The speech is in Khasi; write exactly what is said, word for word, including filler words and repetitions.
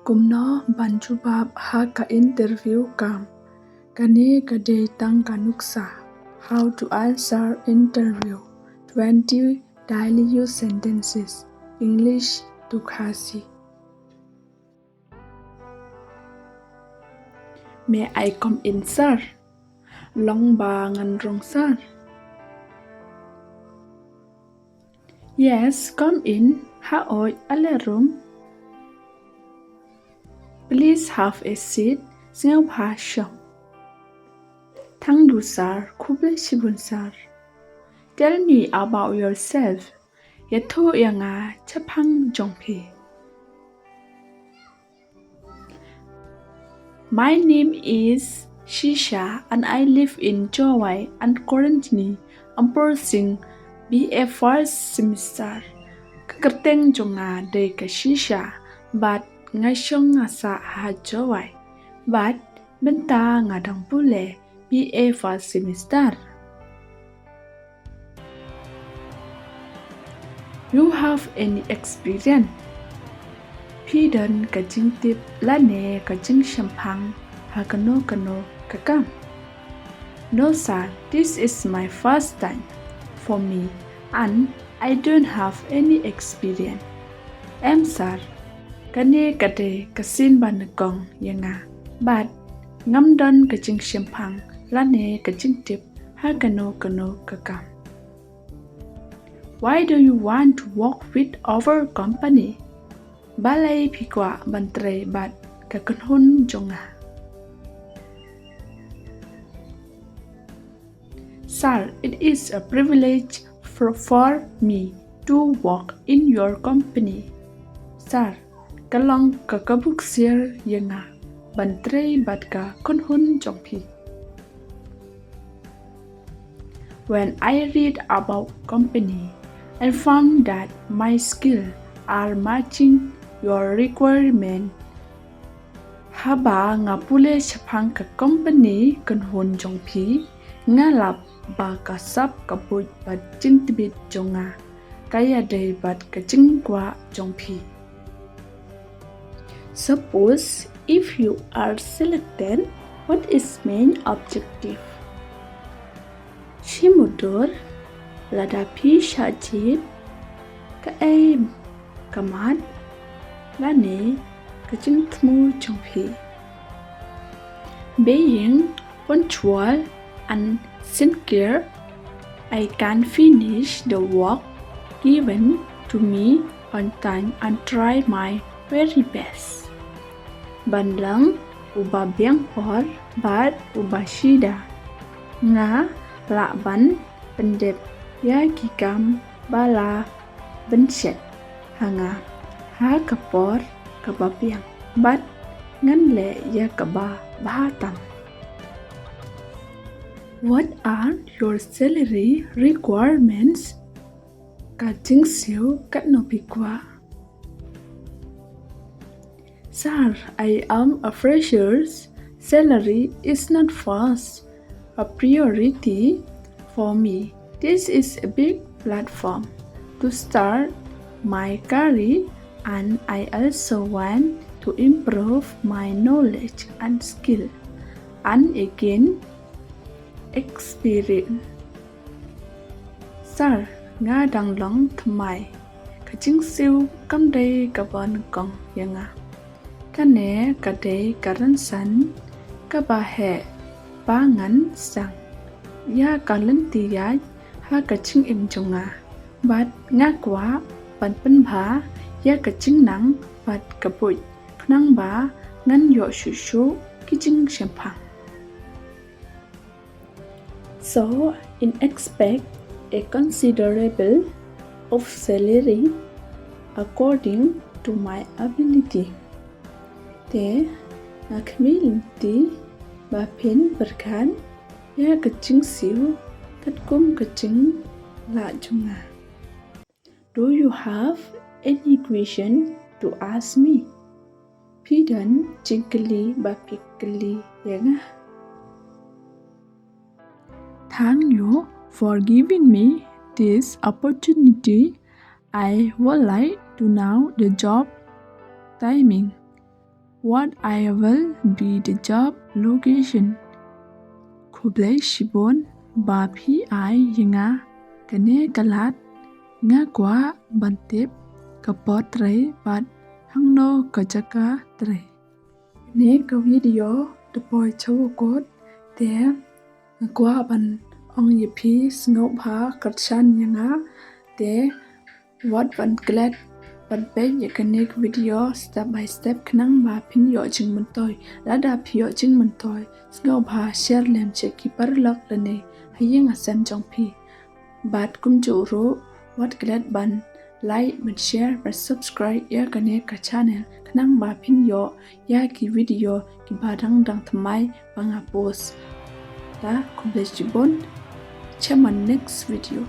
Kumno ban jubab ha ka interview kam? Kane ka dei tang ka nuksa. How to answer interview. Twenty daily use sentences. English to Khasi. May I come in, sir? Long ba ngan rung, sir? Yes, come in. Hooid, ale rung. Please have a seat. Sngewbha shong. Thank you, sir. Khublei shibun, sir. Tell me about yourself. Ïathuh ïa nga shaphang jong phi. My name is Shisha and I live in Jowai and currently I'm pursuing B A first semester. Ka kyrteng jong nga dei ka Shisha bad nga shong nga sah ha Jowai. Bad mynta nga dang pule B A first semester. You have any experience? Phi don ka jingtip lane ka jingshemphang ha kano kano ka kam? No sir, this is my first time for me and I don't have any experience. Em sir, kane ka dei ka sien ba nyngkong ïa nga. Bad ngam don ka jingshemphang lane ka jingtip ha kano kano ka kam. Why do you want to work with our company? Balei phi kwah ban trei bad ka kynhun jong nga? Sir, it is a privilege for, for me to work in your company. Sir, ka long ka kabu ksiar ïa nga ban trei bad ka kynhun jong phi. When I read about company, I found that my skill are matching your requirement. Haba nga pule shaphang ka company kynhun jong phi, nga lap ba ka sap ka buit bad jingtbit jong nga ka ïadei bad ka jingkwah jong phi. Suppose if you are selected, what is main objective? Shi mutdur, lada phi shah jied, kaei ka mat lane ka jingthmu jong phi? Being punctual and sincere, I can finish the work given to me on time and try my very best. Ban long uba biang por bad uba shisha. Nga lah ban pyndep ïa ki kam ba la pynshet ha nga ha ka por kaba biang bad ngan leh ïa kaba bha tam. What are your salary requirements? Ka jingsiew katno phi kwah? Sir, I am a fresher. Salary is not first a priority for me. This is a big platform to start my career and I also want to improve my knowledge and skill and again experience. Sir, nga dang long thymmai. Ka jingsiew kam dei kaba nyngkong ïa nga. Kane ka dei ka rynsan kaba heh ba ngan sdang ïa ka lynti ïaid ha ka jingim jong nga. Bad nga kwah ban pynbha ïa ka jingnang bad ka buit khnang ba ngan ïoh shuh shuh ki jingshemphang. So, in expect a considerable of salary according to my ability. Te, nga khmih lynti ba phin pyrkhat ïa ka jingsiew katkum ka jinglah jong nga. Do you have any question to ask me? Phi don jingkylli ba phi kylli ïa nga? Thank you for giving me this opportunity. I would like to know the job timing. What I will be the job location. Khublei shibun ba phi ai ïa nga kane ka lad, nga kwah ban tip ka por trei bad hangno ka jaka trei. Kane ka video da poi cha u kot te nga kwah ban ong ïa phi sngewbha kyrshan ïa nga te wat ban klet ban peit ïa kane ka video step by step khnang ba phin ïoh jingmyntoi. Lada phi ïoh jingmyntoi sngewbha share lem sha ki paralok lane ha ïing ha sem jong phi. Bad kumjuh ruh wat klet ban like, ban share, ban subscribe ïa kane ka channel khnang ba phin ïoh ïa ki video kiba dang dang thymmai ba nga post. Ta khublei shibun. Chem ha next video.